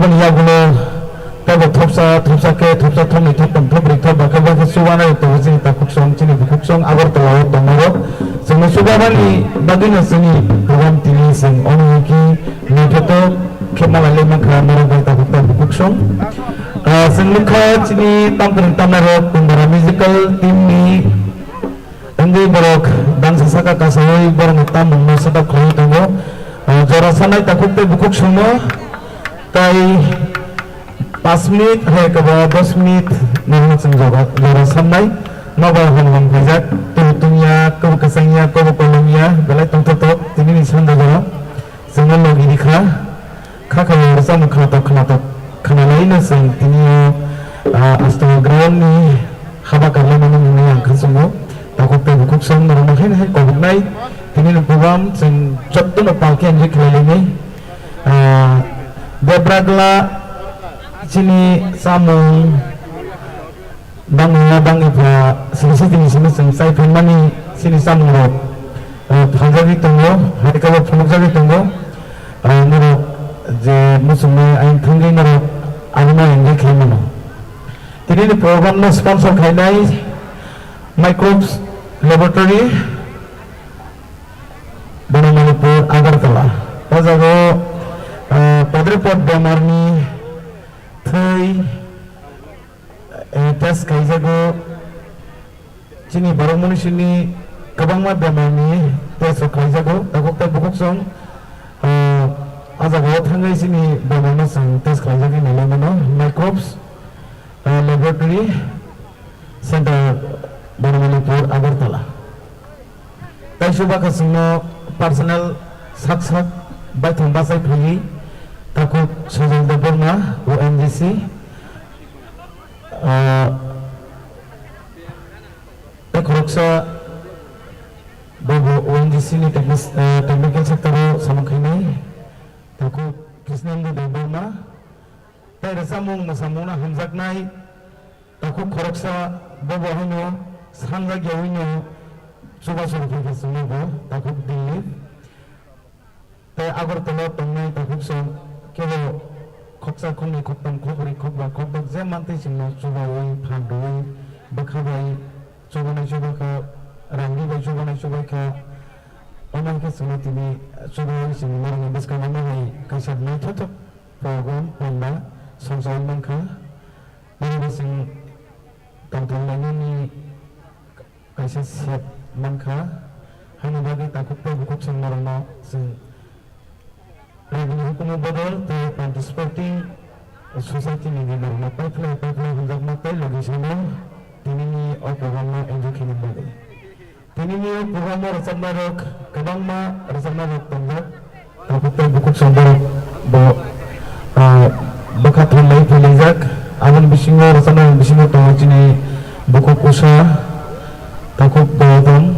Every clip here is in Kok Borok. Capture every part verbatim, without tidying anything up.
Aboni yagulo teibo thopsa, thopsa khe, thopsa thopni, thoptham, thopbri, thopba khe, bakhe chubanai tongo chini takhuk song, chini bukhuk song, Agartala o tongnai rok. Chwngno chubamani bagwino chini program tini chwng ono hwnki naithotok khe malai lai mankha norok bai takhuk tei bukhuk song. Ah, chwng nukha chini tamtwrwng tamnai rok Kundara musical team ni wngwi borok dangsa saka kasawi borokni tamungno setup khlaiwi tongo. Ah, jora sanai takhuk tei bukhuk songno tai paanch minute hai kebo dos minute ni hwnwi chwng jora, jora sannai. Nobar hom hom khaijak, tulu tungya, kobo kwchangya, kobo kolomya, belai tongthok tok tini ni sanja jora. Chwngno logi rikha, kha kha rwchapmung khwnatok khwnatok khwnalaino chwng tini o, ah, Astro ground ni haba karlaimani hwnwi ang kha chwngo. Takhuk tei bukhuk song norokno haino hai koboknai tini ni program chwng jotono pal khe enjoy khlai lainai. Ah, Debragla chini chamung bangwi ya bangwi pha simi sitini simi chwng chai phaimani chini chamung rok, eh, phaljagwi tongo, hai khe bo phunukjagwi tongo. Ah, norok je muchungwi ayang thangwi norok aruma enjoy khlai mano. Tini ni program no sponsor khainai Microbes Laboratory, Bono Manipur, Agartala. O jaga o, ah, podrepot bemar ni thwi, eh, test khaijago. Chini borok mani sini kwbangma bemar ni test rok khaijago. Takhuk tei bukhuk song, ah, o jaga o thangwi chini bemar no chwng test khlaijagwi nailai mano. Microbes, ah, Laboratory Center, Bono Manipur, Agartala. Tai chuba khe chwngno personal sak sak baithang bachai phaiwi takhuk Sojal Debbarma, O N G C, ah, tei khoroksa bobo O N G C ni technis-, ah, technical sector o samung khainai takhuk Krishnendu Debbarma. Tai rwchapmung mwsamungno hamjaknai takhuk khoroksa bobo haino sanjak yaui no chubachu rwphai kha chwngno bo takhuk Dilip. Tai Agartala tongnai takhuk song kebo khoksa khoknwi khoktham khokbri khokba khokdok je mantwi chwngno chubaui phan rwui bwkha bai chubanai chubakha rangri bai chubanai chubaikha. Omo hai khe chwngno tini chubaui chwng norokni bwskango omo hai kaisa naithothok program panda songchaui mankha. Nini bising tongthok lainani kaisa sep mankha. Haini bagwi takhuk tei bukhuk songmarokno chwng rajini hukumu bodol tei participating society ni leader rokno paiphlai paiphlai hamjakma tei logisano tinini o program no enjoy khaina bagwi. Tinini o program o rwchapnai rok kwbangma rwchapnai rok tongjak. Takhuk tei bukhuk song borok bo, ah, bwkha thumlai phailaijak. Aboni bisingo rwchapnai rok bisingo tongo chini bukhuk Usha, takhuk Gautam,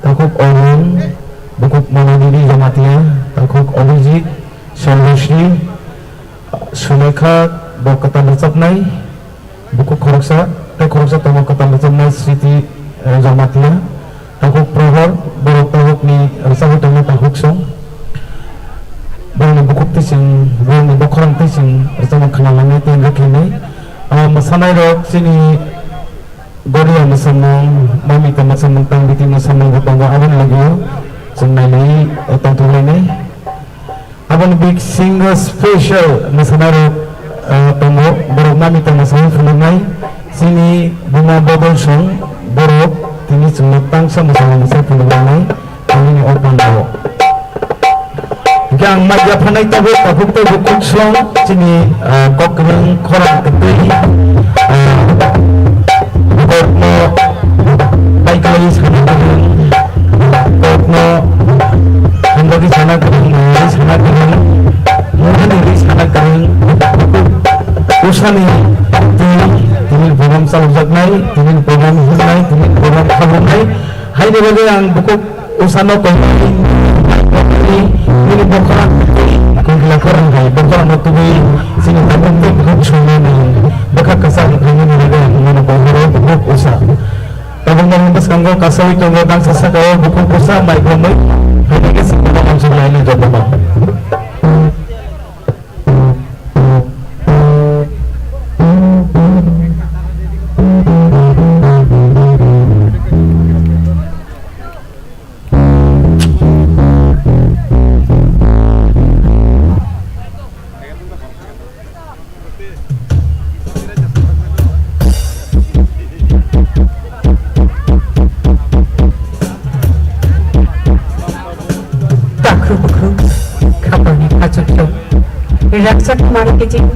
takhuk Arun, bukhuk Manadiri Jamatia, takhuk Abhijit, Sarvasri, Sulekha bo kwtal rwchapnai. Bukhuk khoroksa tei khoroksa tongo kwtal rwchapnai Sriti, eh, Jamatia. Takhuk Prohor, borok takhukni rwchapwi tongo takhuk song. Borokni bukhuk twi chwng, borokni bokhorang twi chwng rwchapmung khwna langnai tei wngkha khainai. Ah, mwsanairok chini Goria mwsamung, Mamita mwsamung, Tangbiti mwsamung bo tongo, aboni logio chwng nainai, eh, tongthok lainai. Aboni bisingo special mwsanairok, ah, tongo, borok Mamita mwsamung phunuknai, chini buma Bodol song, borok tini chwngno tangsa mwsamung mwsai phunuknai, tini o pandao. Hingke ang mai yaphanai tabuk, takhuk tei bukhuk song, chini, ah, kok kwrwng khorang kwtwi, ah, kokno bai kwlai sana kwrwng, kokno hamjagwi sana kwrwng, nangwi sana kwrwng, mungkhani ri sana kwrwng, usani twi, tini program chalokjaknai, tini program himnai, tini program khaboknai, haini bagwi ang bukhuk Usano tongmani, nini bokhorang twi, kongkila khorang hai, bokhorang no tubui, chini tabuk tei bukhuk songmani, bwkha kwchak wngmani bagwi ang nini bokhorok bukhuk Usa. Tabuk nini bwskango kasaui tongo, dangsa sakao bukhuk Usa, mai khomwi, hai khe chini bokhorok songmani jotono. Rakchak mari kiching,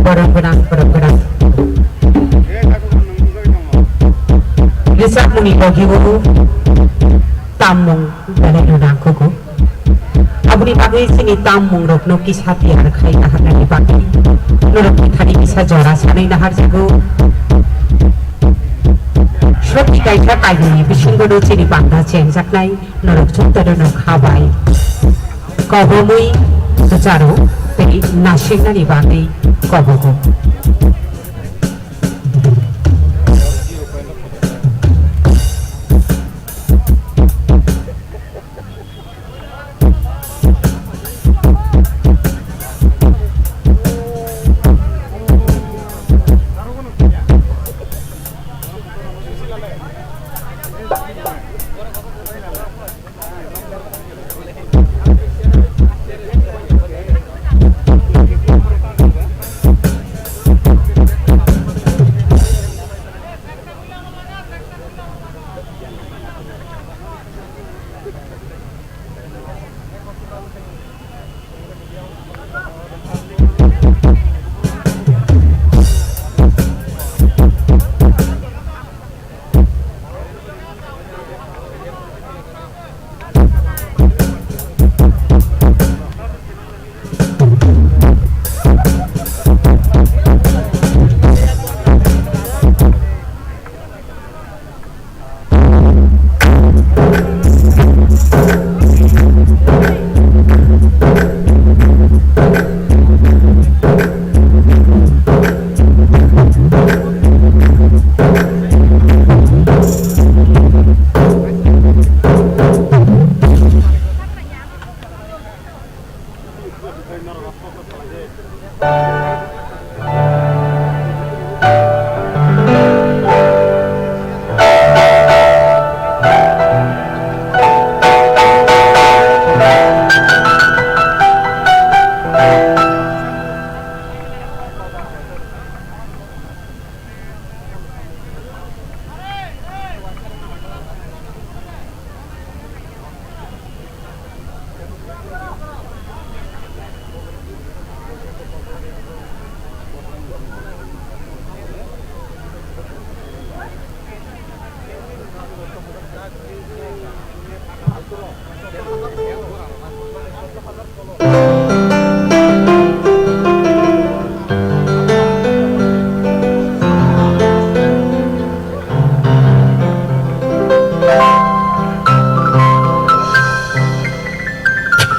borok gwnang, borok gwnang. Rijak muni logi o tammung belai no nangkukgo. Aboni bagwi chini tammung rokno kisa tiyar khai naharnani bagwi norokni thani kisa jora sanwi naharjago. Soti kaisa kainwini bisingo no chini bangda chengjaknai norok jotono no kha bai. Kobomwi kwcharo tei nasiknani bagwi kobogo.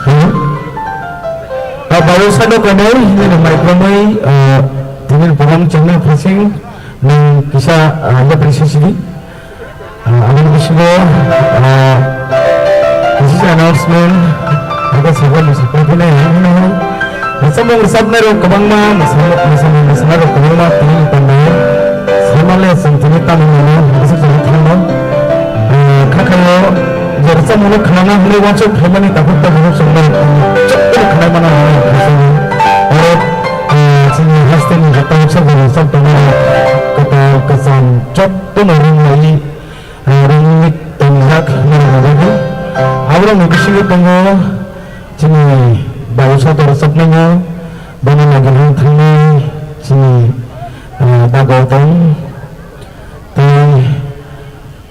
Hello. Ah, baru sado komoi, nini mai komoi, ah, tini program channel facing, nini kisa, ah, ya presi sidi. Ah, aboni bisingo, ah, kisa announcement, abo sabo ni sabo ni, Rwchapmung rwchapnai rok kwbangma, mwsamo-, mwsamo-, mwsana rok kwbangma tini tongmani. Samale chwng tini tamni mano, bwswk chwng thango. Eh, kha khaio, je rwchapmung no khwnana hwnwi uansuk khlaimani takhuk takhuk rok chwng no, chwng khwnai mano hwnwi ang kha chwngo. Oro, eh, chini hasteni joto bwswk rwchap tongmani, kwtal kwcham joto no ringlai, eh, ringwi tongjak hwnwi rwjagwi. Aborokni bisingo tongo, chini Babu Sato rwchapnaino, bono nagina thangwi chini, ah, bagwi tong. Tei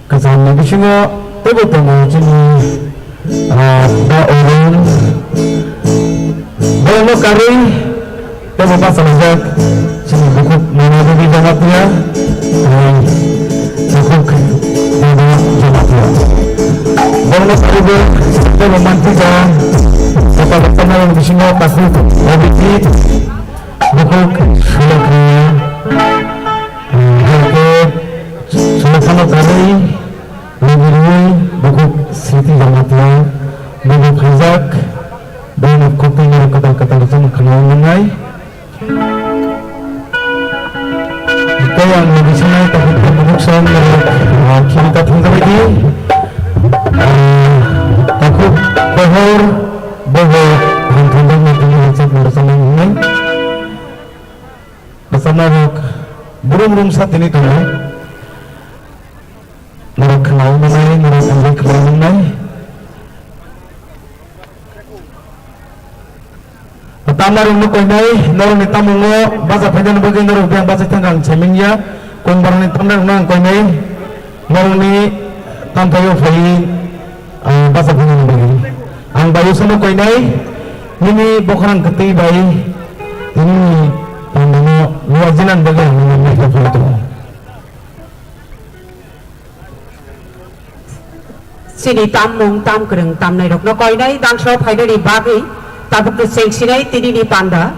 kwchamni bisingo teibo tongo chini, ah, Da Oren. Bono karwi teibo bachalaijak chini bukhuk Mona Devi Jamatia, tei bukhuk Dada Jamatia. Borokno saribo teibo manpija, kota kota narong bisingo takhuk Abhijit, bukhuk Sulokhanaya, hai khe Sulokhano karwi, logi rwi, bukhuk Sriti Jamatia, bubo phaijak, borokno khuk twi norok kwtal kwtal rwchapmung khwnai mannai. Tei ang ni bisingo takhuk takhuk song, ah, khibita thangjabaidi. Ah, takhuk pohor bobo hamtham rok ni tini hwnwi rwchapmung rwchapmung hwnwi. Rwchapnai rok brum brum sa tini tongo. Norok khwnai mannai, norok enjoy khwnai mannai. Tarungno koinai, norokni tamungo bacha phainani bagwi norok biyang bacha thangkha ang saimanya. Kongbarani tamnairokno ang koinai, norokni tamthaio phaiwi, ah, bacha phainani bagwi. Ang bayusano koinai, nini bokhrang kwtwi bai, nini tamungno luajinani bagwi ang nini mekhe phai tongo. Chini tammung, tam kwrwng, tamnairokno koinai dangso phainani bagwi tabukno chengsinai tinini panda.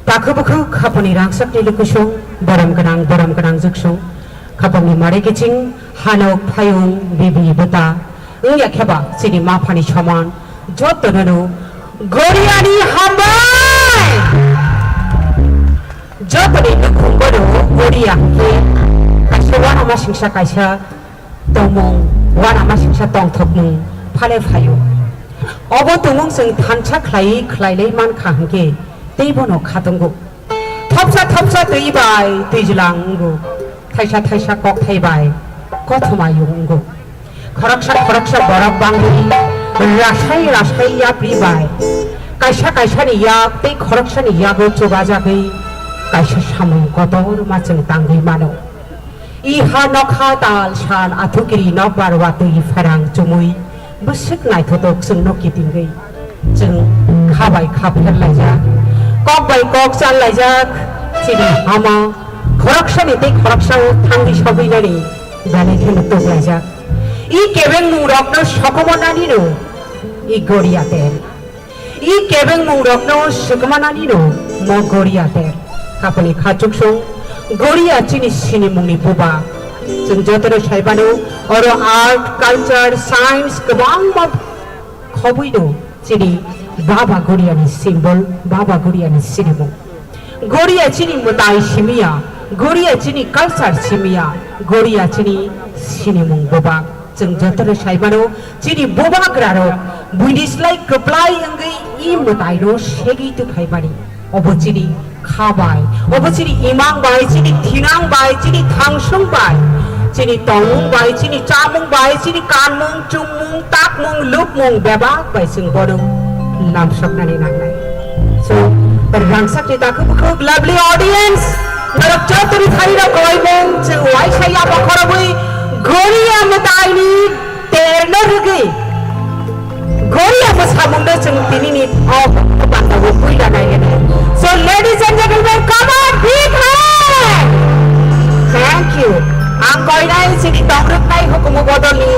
Takhu bukhu khaponi rangsakni lukusung, borom gwnang, borom gwnang juksung, khapangni mare kiching, hanok, phayung, bibi, bwta, wngya kheba chini maphani soman, jotonono Goriani hambai! Jotoni nukhungbono Goria hwnkhe kaisa uanamasingsa kaisa tongmung, uanamasingsa tongthokmung phale phaio. Obo tongmung chwng thansa khlaiwi khlailai mankha hwnkhe tei bono khatungo. Thopsa thopsa twi bai twijlang wngo, thaisa thaisa kokthai bai kothoma yung wngo. Khoroksa khoroksa borok bangwi rasai rasai yapri bai kaisa kaisani yak tei khoroksani yago chubajagwi kaisa samung kotorma chwng tangwi mano. Iha nokha tal san athukiri nokbar watwi pherang chumui bwswk naithotok chwngno kitingwi. Chwng kha bai kha pherlaijak, kok bai kok challaijak, chini hama khoroksani tei khoroksao thangwi sogwinani belai kheno tuklaijak. I kebengmungrokno sokomornanino i Goria ter. I kebengmungrokno swkmananino mo Goria ter. Khaponi kha chuksong, Goria chini sinimungni buba. Chwng jotono saimano, oro art, culture, science kwbangma khobwino chini Baba Goriani symbol, Baba Goriani sinimung. Goria chini mwtai simiya, Goria chini culture simiya, Goria chini sinimung buba. Chwng jotono saimano, chini bubagrarok buini slai kwplai wngwi i mwtaino segwi tubphaimani. Obo chini kha bai, obo chini imang bai, chini thinang bai, chini thangsung bai, chini tongmung bai, chini chamung bai, chini kanmung, chumung, takmung, lukmung bebak bai chwng bono lamsoknani nangnai. So, rangchakni takhuk bukhuk lovely audience, norok jotoni thairok koimung chwng uaisa yabo khorobwi Goria mwtaini terno rwgwi Goria mwsamungno chwng tinini o bandao puila nai rwnai. So, ladies and gentlemen, come on, big hand! Thank you. Ang koinai chini tongrwknai hukumu bodolni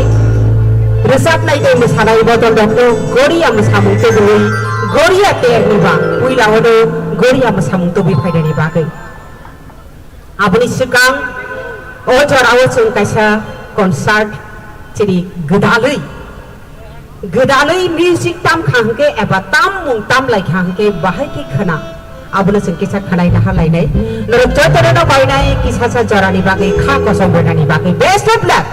rwchapnai tei mwsanai bodol rokno Goria mwsamung tubui Goria terni ba puila ono Goria mwsamung tubui phainani bagwi. Aboni swkang o jorao chwng kaisa concert chini gwdalwi, gwdalwi music tam kha hwnkhe eba tam mung tam lai kha hwnkhe bahai khe khwna. Abono chwng kisa khwnaina ha lainai. Norok jotono no koinai kisasa jorani bagwi kha kosom rwnani bagwi. Best of luck!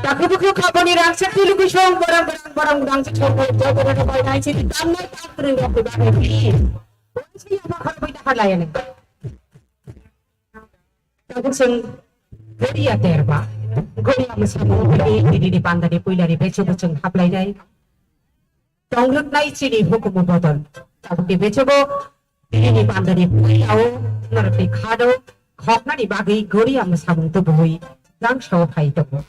Takhuk bukhuk khaboni rangchak twi lukui song borang borang borang rangchak song borang borang borang borang sini damnai tak pwrwng rok bai bagwi. Wani sini apa khar bai dahar layani. Tabuk chwng Goria terba, Goria mwsamung tini tini ni panda ni puila ni bechugo chwng haplai nai. Tongrwknai chini hukumu bodol. Tabukni bechugo, tini ni pandani puilao norokni khado khoknani bagwi Goria mwsamung tubuwi jang sao phai tongo.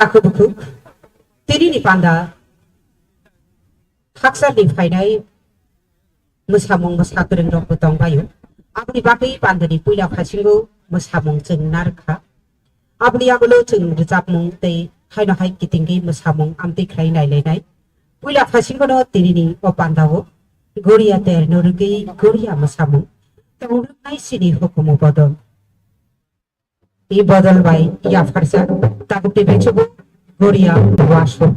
Takhuk bukhuk, tini ni panda, haksa ni phainai mwsamung mwsa kwrwng rok bo tong baio. Aboni bagwi pandani puila phasingo mwsamung chwng narwkha. Aboni yagulo chwng rwchapmung tei haino hai kitingwi mwsamung amtwi khlai nailainai. Puila phasingono tinini o pandao Goria terno rwgwi Goria mwsamung. Tongrwknai chini hukumu bodol. I bodol bai yapharsa tabuk tei bechugo Goria wasuk.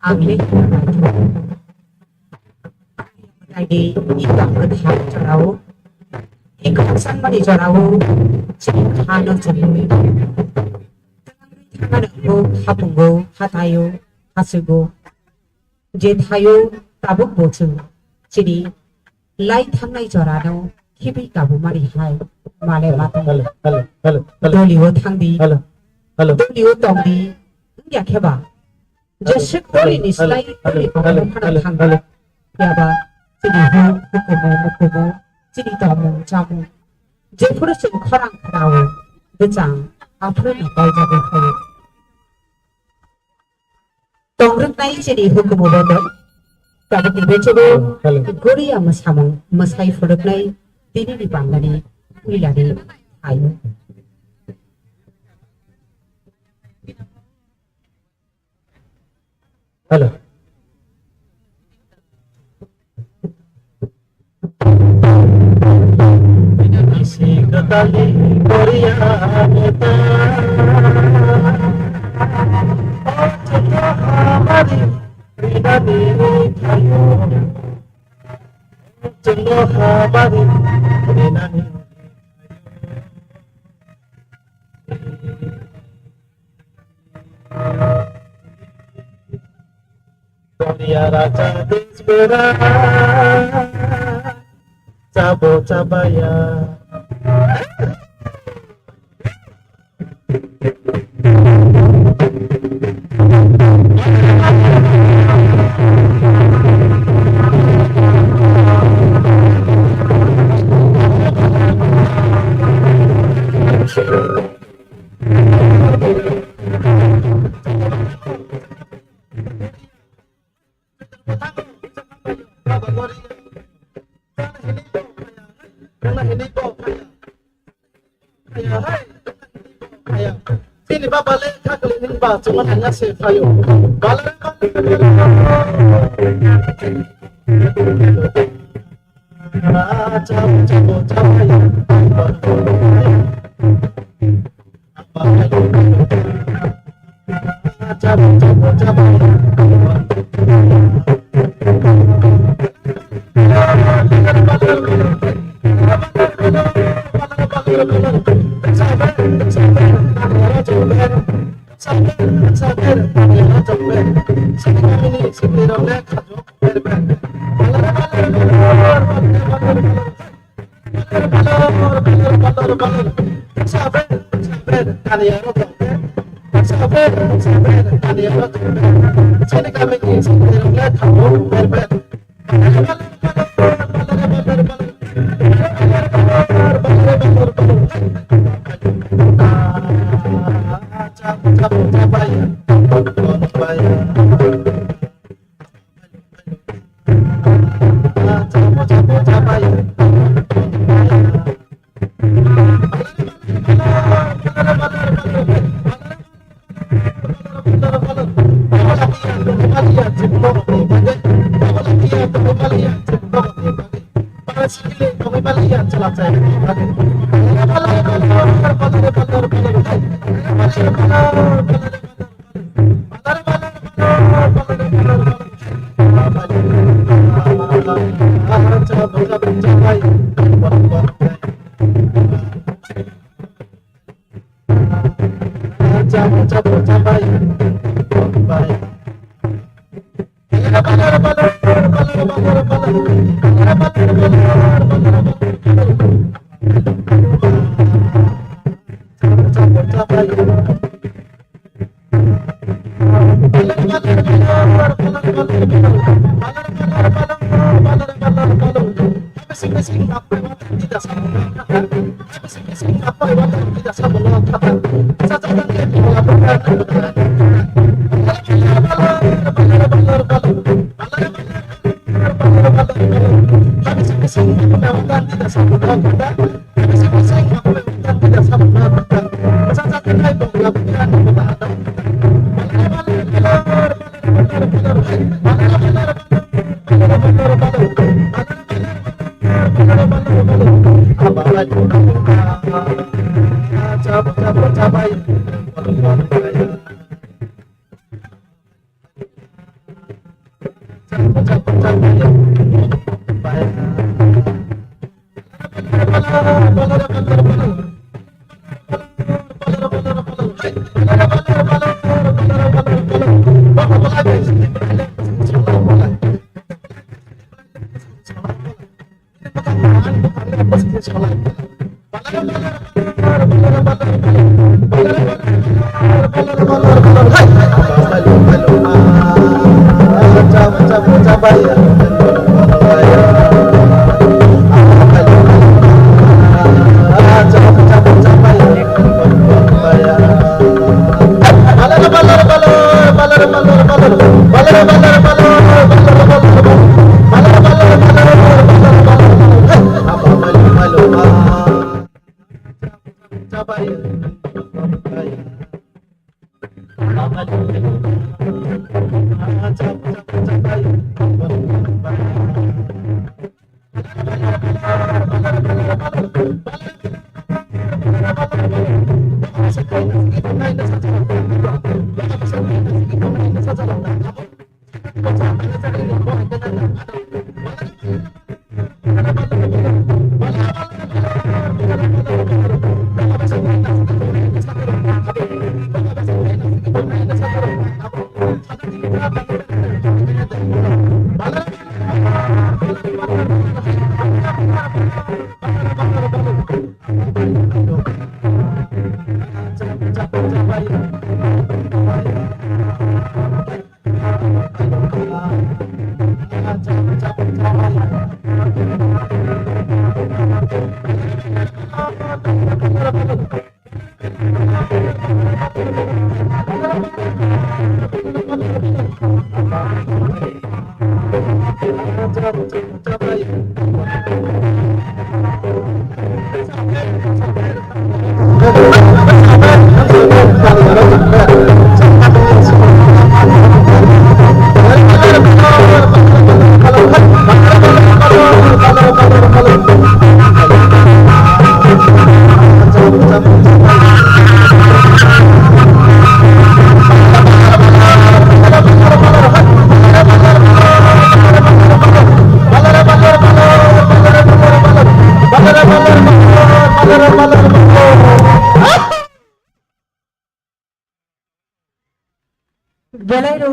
Ang le Tadi i tong kwthang jorao, i kwthang mani jorao, chini khano chumui. Thangmani bo hapungo, hatayo, hasugo. Je thayo tabuk bo chwng chini lai thangnai jorano khibi kabumani hai male mato. Hello, hello, hello, hello. Dolio thangdi. Hello, hello. Dolio tongdi. Wngya kheba. Jeswk toli ni slai toli kok phano thang. Yaba chini huk hukumu mukumu chini tongmung chamung. Jephuru chwng khorang khorao bwchang aphuru no kaijagwi phaio. Tongrwknai chini hukumu bodol. Tabukni bechugo Goria mwsamung mwsai phunuknai tini ni pangani puilani phaio. Hello. Doriya raja dejbera chabo chabaya. Chini baba le khakli hinba chuma nanya se phayo. Bala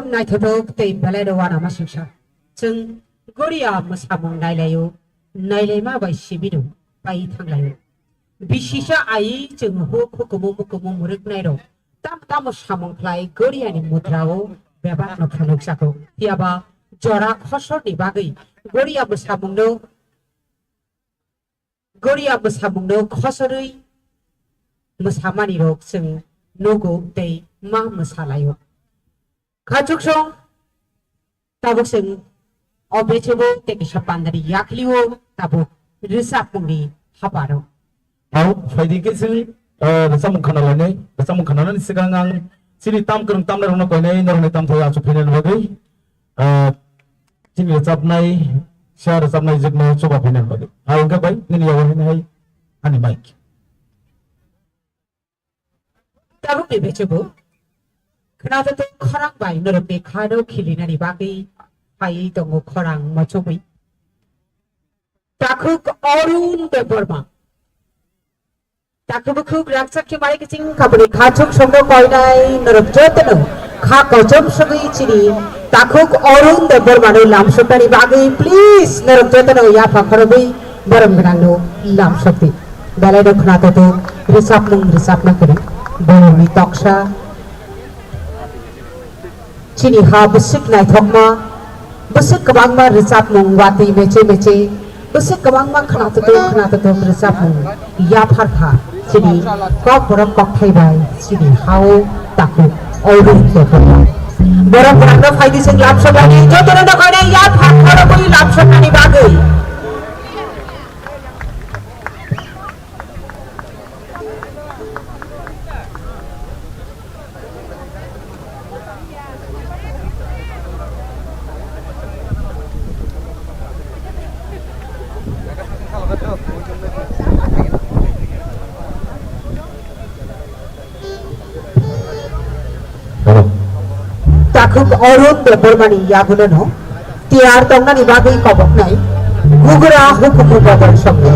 Naithothok tei belai rw uanama singsa. Chwng Goria mwsamung nailaio, nailaima bai sibino pai thanglaio. Bisisa ai chwng huk hukumu mukumu mwrwknairok tamo tamo samung khlai Goriani mudrao bebakno phunukjago. Phiyaba jora khosorni bagwi Goria mwsamungno Goria mwsamungno khosorwi mwsamanirok chwng nugo tei ma mwsalaio. Khachuksong tabuk chwng o bechebo tei kisa pandari yaklio tabuk rwchapmungni haparo. Hau, phaidi khe chwng, eh, rwchapmung khana lainai, rwchapmung khana nani swkang ang chini tam kwrwng tamnairokno koinai norokni tamthai achuk phainani bagwi. Ah, chini rwchapnai, sa rwchapnai jwkno chuba phainani bagwi. Ah, hwnkhe bai, nini yago hwnwi hai ani mic. Tabukni bechebo. Khwnathok khorang bai norokni khano khilinani bagwi phaiwi tongo khorang mochomwi. Takhuk Arun Debbarma. Takhuk bukhuk rakchak khe mari kiching kabuni khachuksongno koinai norok jotono kha kochom sogwi chini takhuk Arun Debbarmano lamsoknani bagwi please norok jotono yapha khorogwi borom gwnangno lamsokdi. Belaino khwnathok rwchapmung rwchapna kwrwi borokni toksa. Chini ha bwswk naithokma, bwswk kwbangma rwchapmung watwi meche meche, bwswk kwbangma khwnathok khwnathok rwchapmung yapharkha. Chini kok borok kokthai bai chini hao takhuk Arun Debbarma. Borok borokno phaidi chwng lamsoklani jotono dokhornai yaphar khorokwi lamsoknani bagwi. Takhuk Arun Debbarmani yaguleno tiyar tongnani bagwi koboknai Gugra Hukumu Bodol songno.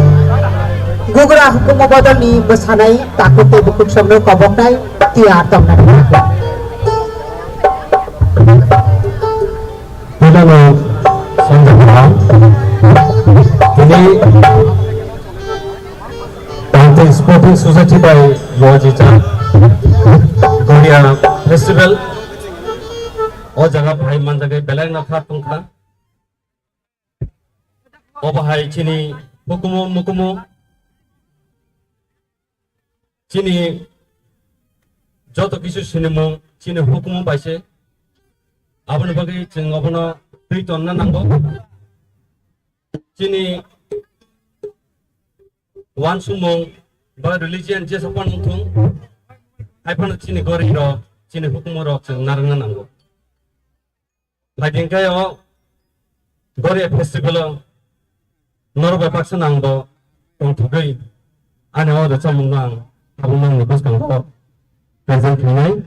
Gugra Hukumu Bodolni mwsanai takhuk tei bukhuk songno koboknai tiyar tongnani bagwi. Pilano sanjak kaham. Tini Tangtwi Sporting Society bai Yoji Cha Goria Festival o jaga phai manjagwi belai no kha tongkha. Obo hai chini hukumu mukumu, chini joto kisu sinimung chini hukumu bai se. Aboni bagwi chwng obono twi tonna nango. Chini wansukmung ba religion jesa phano wngthung, hai phano chini gorip rok, chini hukumu rok chwng narwkna nango. Phaidi hwnkhe o Goria festival o norok bai baksa nang bo tongthogwi ani o rwchapmung no ang tabuk nangni bwskango present khainai.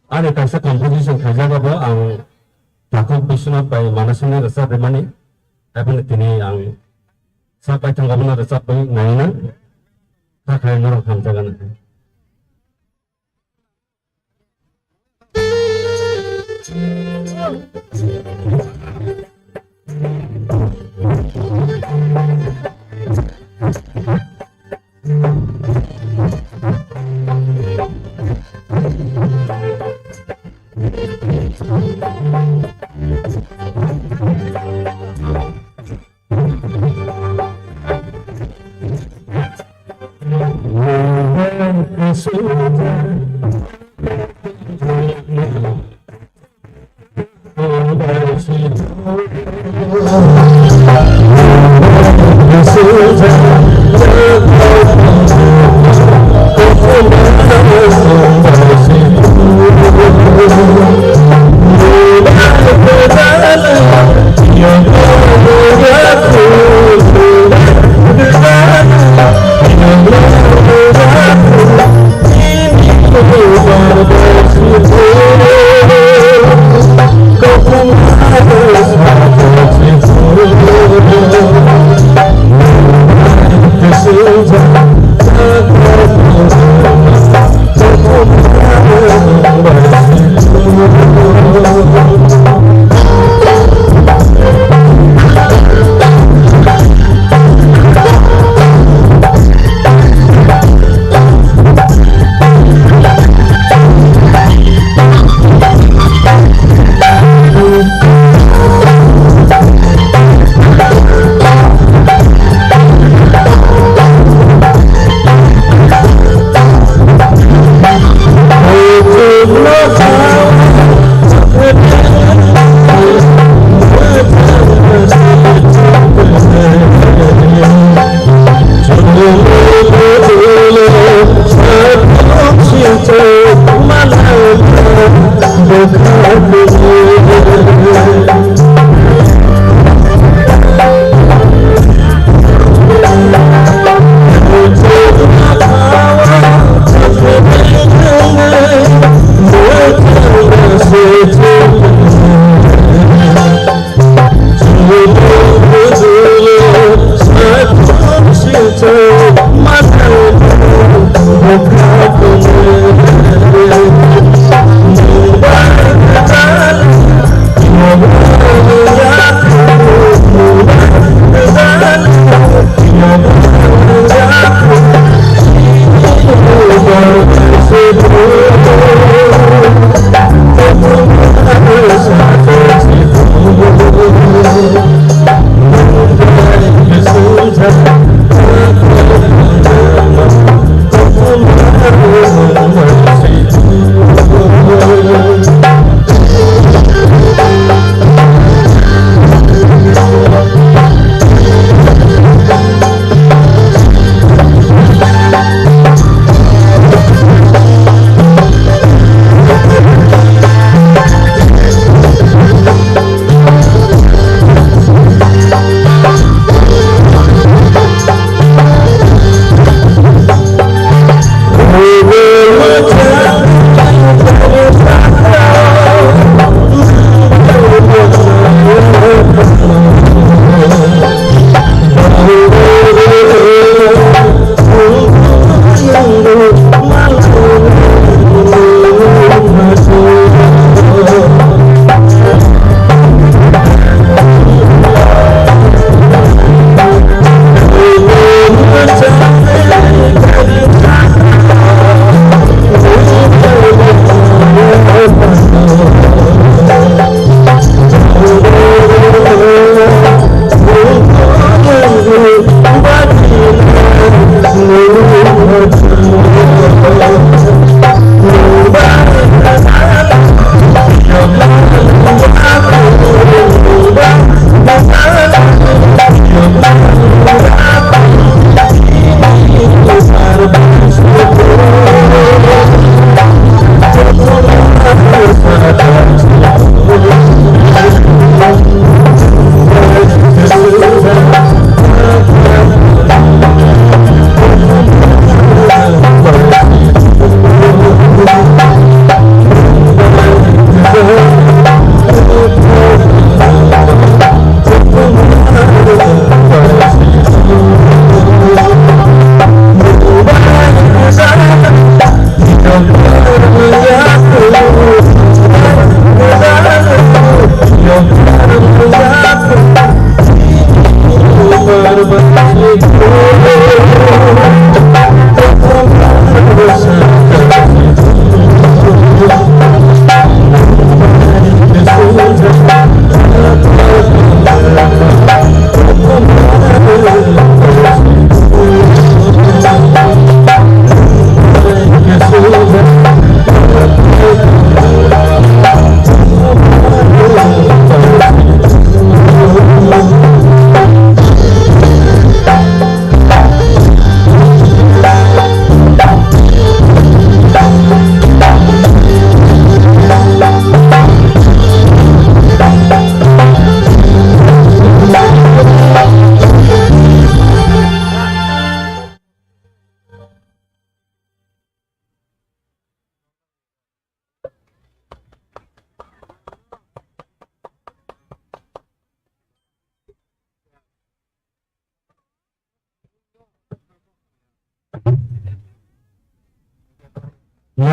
Ani kaisa composition khaijak abo ang takhuk Biswanath bai Manasini rwchap rimani, haiboni tini ang sak baithang abono rwchapwi naina, kha khai norok hamjakgana.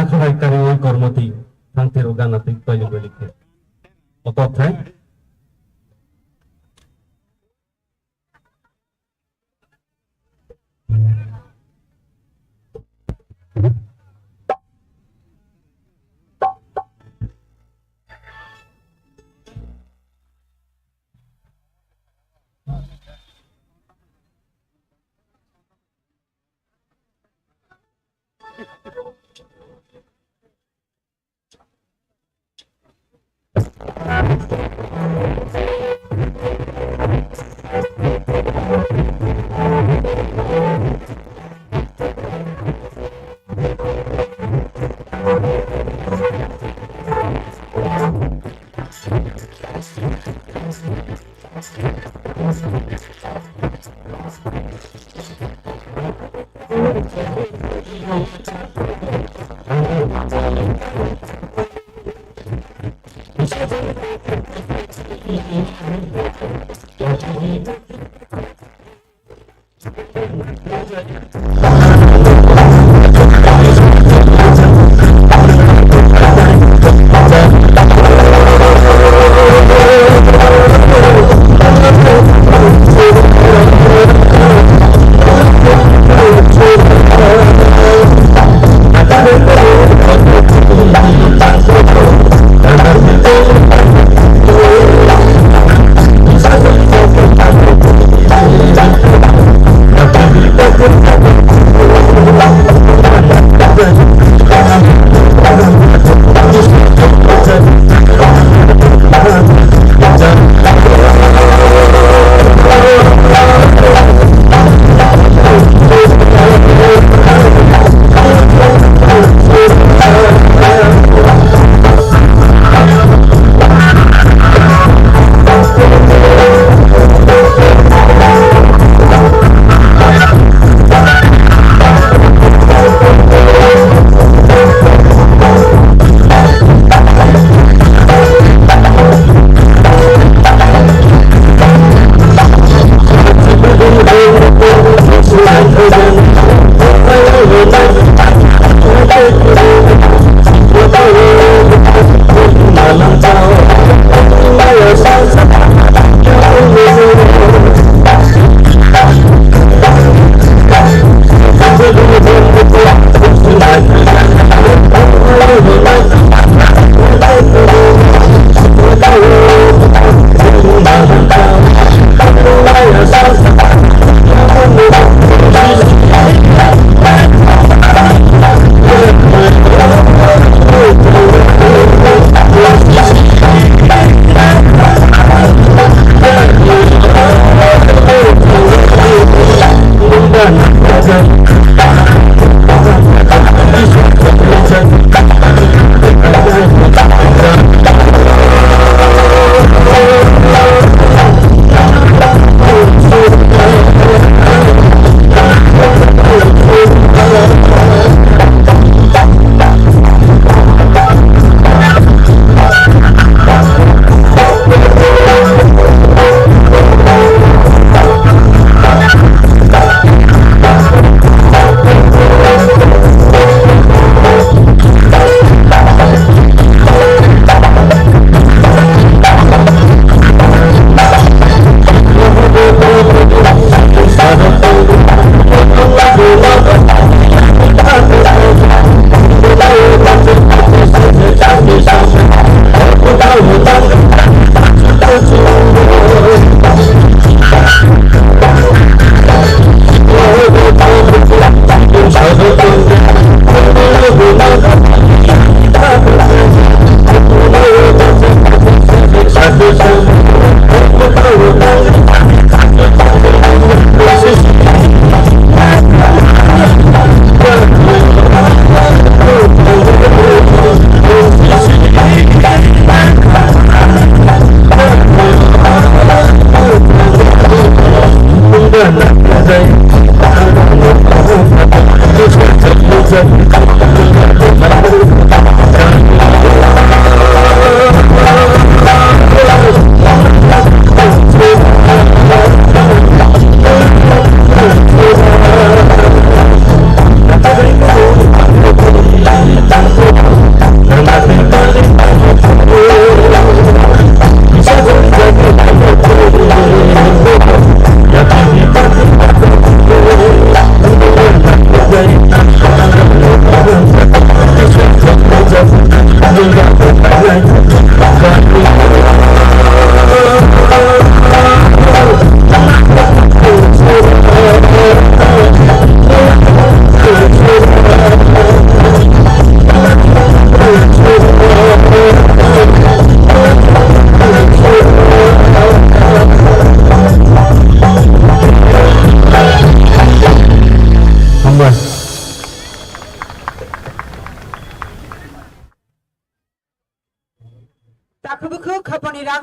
Khwlai kariwi kormoti thangtiro gana twi koilik koilik khe. Otok thai.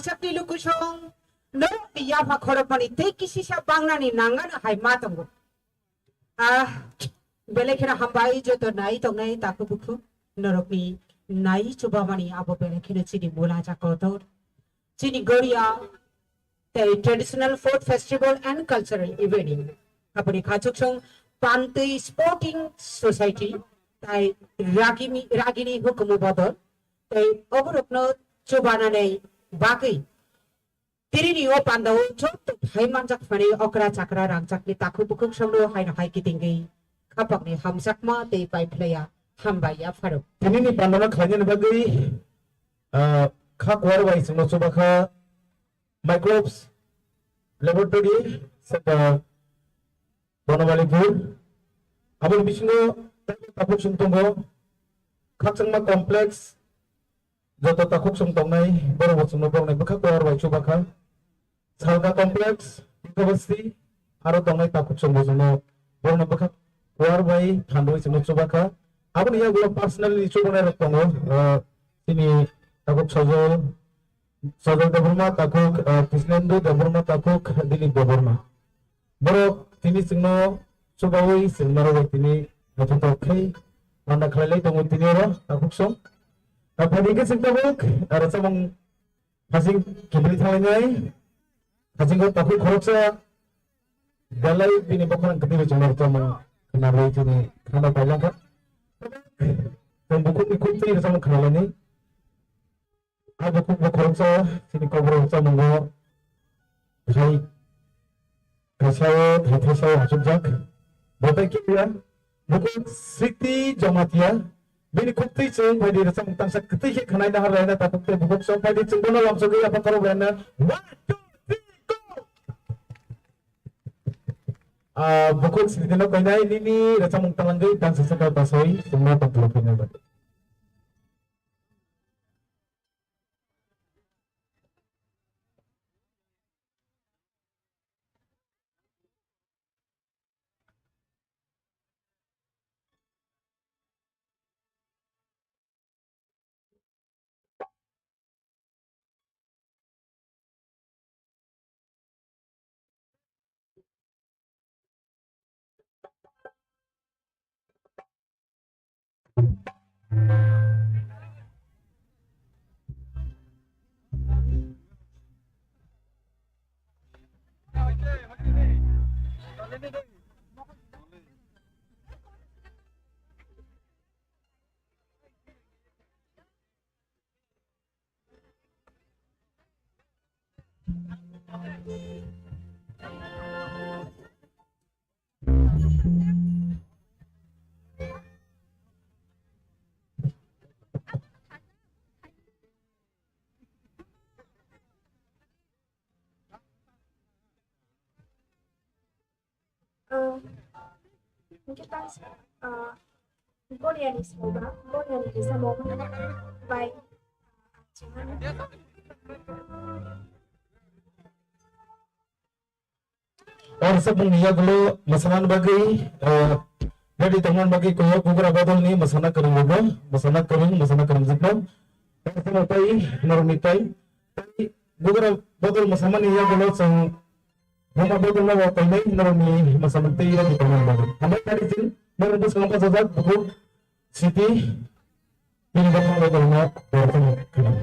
Sakni lukusong, norokni yapha khorokmani tei kisisa bangnani nangano hai ma tongo. Ah, belai kheno hambai joto nai tongnai takhuk bukhuk, norokni nai chubamani abo belai kheno chini mula ja kotor. Chini Goria tei traditional food festival and cultural evening. Aboni khachuksong Pantwi Sporting Society tai Ragini, Ragini hukumu bodol tei oborokno chubanani bagwi tirini o pandao joto phai manjak phani okra chakra rangchakni takhuk bukhuk songno haino hai kitingwi khapangni hamjakma tei paiphlaiya hambai ya pharo. Tinini pandano khlainani bagwi, ah, kha kuar bai chwngno chubakha Microbes Laboratory, Center, Bonobalipur. Aboni bisingo takhuk song tongo, Khakchangma Complex, joto takhuk song tongnai, borok bo chwngno borokni bwkha kuar bai chubakha. Salka Complex, University, aro tongnai takhuk song bo chwngno borokni bwkha kuar bai thandwi chwngno chubakha. Aboni yagulo personally chubanairok tongo, ah, chini takhuk Sojol, Sojol Debbarma takhuk, ah, Krishnendu Debbarma takhuk, Dilip Debbarma. Borok tini chwngno chubawi chwng norok bai tini naithotok khe panda khlai lai tongo tini oro takhuk song. Ah, phaidi khe chwng tabuk, ah, rwchapmung hasing kibri thanglainai, hasing o takhuk khoroksa belai bini bokhorok kwtwi bai chwng norok tongmung khwnarwi tini khana pailangkha. Chwng bukhukni khuk twi rwchapmung khwnalaini. A bukhuk bo khoroksa chini Kokborok rwchapmungo thai kaisa o thai thaisa o achukjak. Bo tei kiphilya bukhuk Sriti Jamatia bini khuk twi chwng phaidi rwchapmung tangsa kwtwi khe khwnai nahar laina takhuk tei bukhuk song phaidi chwng bono lamsogwi yapha khorok laina. One, two, three, go! Ah, bukhuk Sriti no koinai nini rwchapmung talangwi tangsa sakha basai chwngno tongthok khainai. Ah, hingke tangsa, ah, Goriani soba, Goriani rwchapmung bai, ah, o rwchapmungni yagulo mwsanani bagwi, ah, ready tongmani bagwi kuyok bugra bodolni mwsana kwrwng rwgo, mwsana kwrwng, mwsana kwrwngjwkno. O rwchapmung tei norokni tei, tei bugra bodol mwsamani yagulo chwng Buma bodolno bo koinai norokni mwsamung tei rani tongmani bagwi. Hambai kari jin norok bwskango bachajak bukhuk Siti bini bwkhang bodolno borokno khwnam.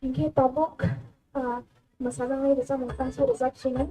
Hinkhe tabuk, ah, mwsajaknai rwchapmung tangsa rwchapsinai.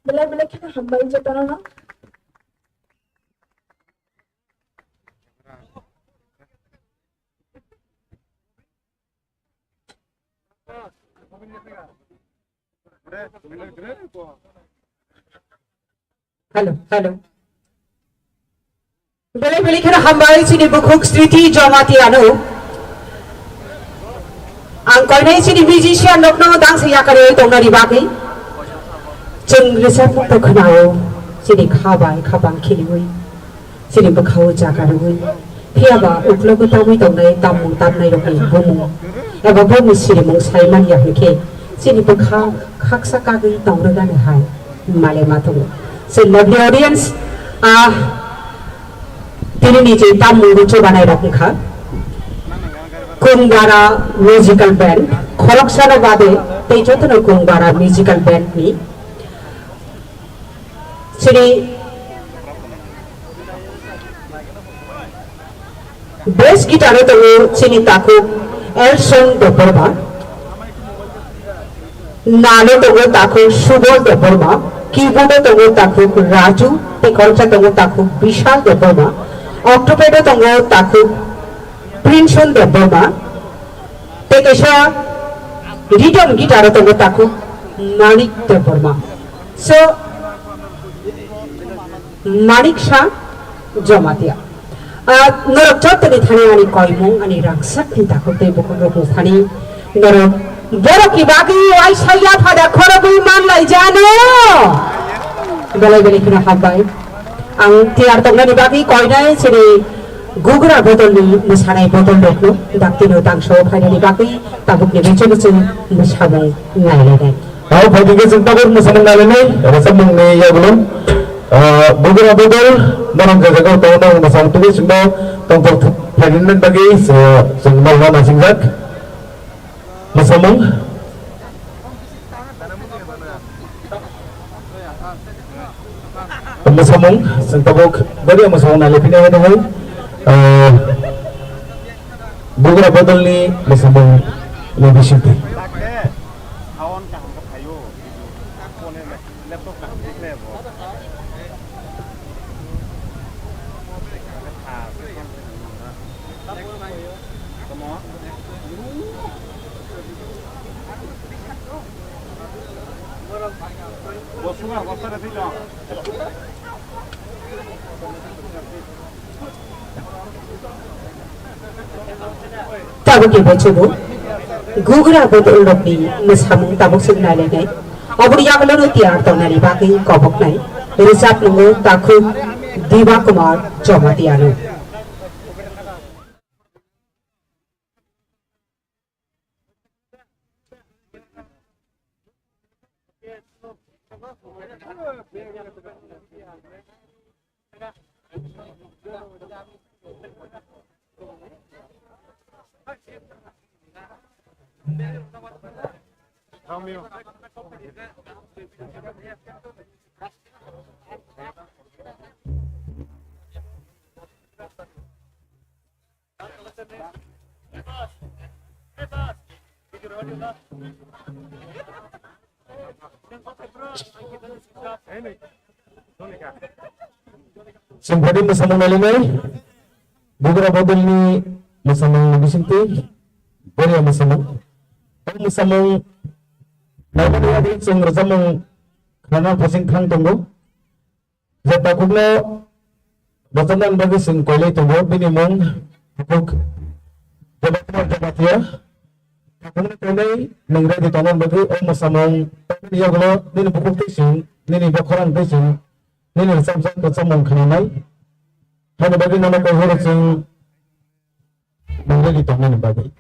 Belai belai kheno hambai jotono no. Hello, hello. Belai belai kheno hambai chini bukhuk Sriti Jamatia no. Ang koinai chini musician rokno dangsa yakarwi tongnani bagwi. Chwng rwchapmung to khwnao, chini kha bai kha bang khiliwi, chini bwkhao jaga rwui. Phiya ba uklogo tamwi tongnai tammung tamnai rokni bumung eba bumung sirimung sai man ya hwnkhe chini bwkha khaksa kagwi tongrwgani hai male ma tongo. So lovely audience, ah, tini ni je tammung rw chubanai rok wngkha Kungbara Musical Band, khoroksano bade tei jotono Kungbara Musical Band ni chini bass guitar o tongo chini takhuk Elson Debbarma, nalo tongo takhuk Subol Debbarma, keyboard o tongo takhuk Raju, tei khoroksa tongo takhuk Bishal Debbarma, octopad o tongo takhuk Princeson Debbarma, tei kaisa rhythm guitar o tongo takhuk Manik Debbarma. So, Manik Shah Jamatia. Ah, norok jottoni thani ani koimung, ani rangchakni takhuk tei bukhuk rokni thani norok borokni bagwi uaisa yaphada khorokwi manlai jano. Belai belai kheno hambai. Ang tiyar tongnani bagwi koinai chini Gugra bodolni mwsanai bodol rokno daktino tangso phainani bagwi tabukni bichwngno chwng mwsamung nailainai. Abo phaidi khe chwng tabuk mwsamung nailainai, rwchapmungni yagulo, ah, Bugra bodol, norok je jaga tongo, norok mwsamung tubui chwngno tongthok phainani bagwi, so, chwng norokno naisingjak. Mwsamung. Mwsamung, chwng tabuk bari mwsamung nailaiphinai hwnwi hai, ah, Bugra bodolni mwsamung ni bisingtwi. Tabuk khe bo chubu Gugra bodol rokni mwsamung tabuk swk nailainai. Oboni yagulo no tiyar tongnani bagwi koboknai rwchapmungo takhuk Diba Kumar Jamatia no. Chwng phaidi mwsamung nailainai, Bugra bodolni mwsamung bisingtwi, Boriya mwsamung. O mwsamung naimani bagwi chwng rwchapmung khwnana phasing thang tongo. Je takhukno rwchapnani bagwi chwng koilai tongo, bini mung takhuk Debakumar Jamatia. Takhukno koilai nwng ready tongna bagwi o mwsamung tamni yagulo nini bukhuk twi chwng, nini bokhorang twi chwng, nini rwchapjak rwchapmung khwnanai. Haini bagwi nono koi horo chwng. Nang ready tongmani bagwi.